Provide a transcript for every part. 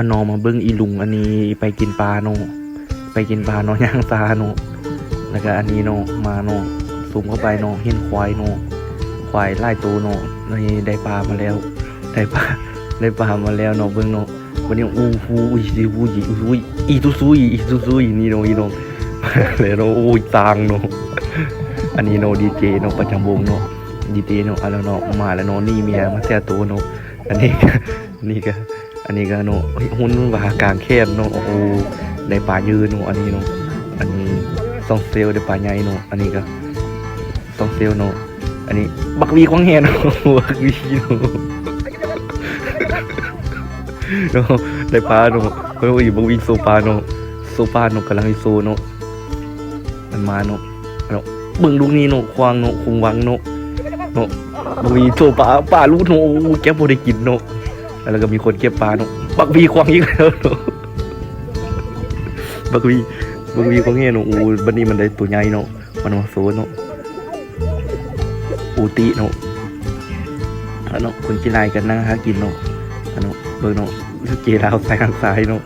ເນາະ ມາເບິ່ງອີລຸງອັນນີ້ໄປກິນປາເນາະ ໄປກິນປາເນາະ ຍ່າງຊາເນາະ. ແລ້ວກະອັນນີ້ເນາະ ມາເນາະ ຊູມເຂົ້າໄປເນາະ ເຫັນຄວາຍເນາະ ຄວາຍຫຼາຍໂຕເນາະ. ນີ້ໄດ້ປາມາແລ້ວ ໄດ້ປາ ໄດ້ປາມາແລ້ວເນາະ ເບິ່ງເນາະ. ບັດນີ້ ໂອ້ໂຫ ອຸ້ຍ ອຸ້ຍ ອຸ້ຍ ອີຊູຊູ ອີຊູຊູ ນີ້ເນາະ ນີ້ເນາະ ແລ້ວເນາະ ໂອ້ຍ ຊ້າງເນາະ. ອັນນີ້ເນາະ ດີເຈເນາະ ປະຈຳວົງເນາະ ດີເຈເນາະ. ເອົາແລ້ວເນາະ ມາແລ້ວເນາະ ໜີເມຍມາເສຍໂຕເນາະ. ອັນນີ້ ອັນນີ້ກະ ອັນນີ້ກະເນາະ ເຮີ້ຍ ຮຸ່ນວ່າກາງແຂນເນາະ. ໂອ້ ໄດ້ປາເຍີເນາະ ອັນນີ້ເນາະ. ອັນນີ້ສອງເຊວ ໄດ້ປາໃຫຍ່ເນາະ. ອັນນີ້ກະສອງເຊວເນາະ. ອັນນີ້ບັກວີຂວາງແຮເນາະ ບັກວີເນາະ ເນາະ ໄດ້ປາເນາະ. ໂອ້ຍ ບັກວີໂຊປາເນາະ ໂຊປາເນາະ ກຳລັງຊິໂຊເນາະ. ມັນມາເນາະ ເນາະ ເບິ່ງລູກນີ້ເນາະ ຂວາງເນາະ ຄົງວັງເນາະ ເນາະ ມີໂຊປາ ປາຫຼຸດເນາະ. ໂອ້ ເກັບບໍ່ໄດ້ກິນເນາະ. ແລ້ວກະມີຄົນເກັບປາເນາະ ບັກວີຂວາງອີກແລ້ວເນາະ ບັກວີ ບັກວີຂວາງແຮເນາະ. ໂອ້ ບັດນີ້ມັນໄດ້ໂຕໃຫຍ່ເນາະ ມັນມາໂຊເນາະ ອູຕິເນາະ. ອັນເນາະ ຄົນຂີ້ລາຍກະນັ່ງຫາກິນເນາະ. ອັນເນາະ ເບິ່ງເນາະ ເກລາວໃສ່ທາງຊ້າຍເນາະ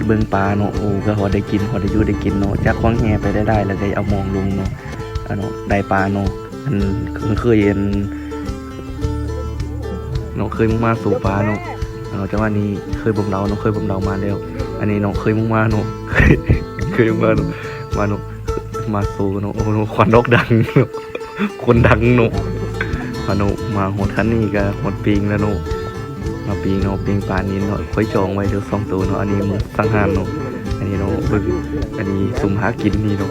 ເບິ່ງປາເນາະ. ໂອ້ ກະພໍໄດ້ກິນ ພໍໄດ້ຢູ່ໄດ້ກິນເນາະ. ຈັບຂວາງແຮໄປໄດ້ຫຼາຍ ແລ້ວກະເອົາມອງລົງເນາະ. ອັນເນາະ ໄດ້ປາເນາະ ອັນເຄີຍ ອັນເນາະ ເຄີຍມາໂຊປາເນາະ. ອັນເນາະ ຈັງຫວະນີ້ເຄີຍບຳເລົາເນາະ ເຄີຍບຳເລົາມາແລ້ວ. ອັນນີ້ເນາະ ເຄີຍມຸງມາເນາະ ເຄີຍມຸງມາເນາະ ມາເນາະ ມາໂຊເນາະ. ໂອ້ໂຫ ຂວັນດອກດັງເນາະ ຄົນດັງເນາະ. ມາເນາະ ມາຮອດຄັນນີ້ກະຮອດປີ້ງແລ້ວເນາະ ມາປີ້ງເນາະ ປີ້ງປານິນເນາະ. ຂ້ອຍຈອງໄວ້ເດີສອງໂຕເນາະ. ອັນນີ້ມືສັງຫານເນາະ ອັນນີ້ເນາະ ເບິ່ງ ອັນນີ້ຊຸມຫາກິນນີ້ເນາະ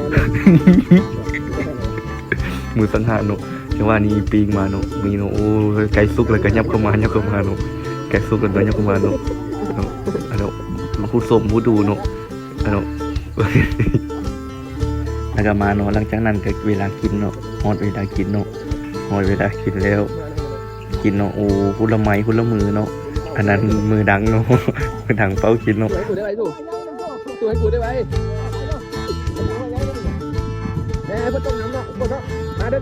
ມືສັງຫານເນາະ. ຈັງຫວະນີ້ປີ້ງມາເນາະ ນີ້ເນາະ. ໂອ້ ໃກ້ສຸກແລ້ວກະຫຍັບເຂົ້າມາ ຫຍັບເຂົ້າມາເນາະ ໃກ້ສຸກແລ້ວກະຫຍັບເຂົ້າມາເນາະ ເນາະ. ອັນເນາະ ຮູດສົມຮູດດູເນາະ ອັນເນາະ ແລ້ວກະມາເນາະ. ຫຼັງຈາກນັ້ນກະເວລາກິນເນາະ ຮອດເວລາກິນເນາະ ຮອດເວລາກິນແລ້ວ ກິນເນາະ. ໂອ້ ຄົນລະໄມ້ຄົນລະມືເນາະ ອັນນັ້ນມືດັງເນາະ ມືດັງເປົ່າກິນເນາະ. ແມ່ບໍ່ຕ້ອງນຳເນາະ ບໍ່ເນາະ ມາເດີ.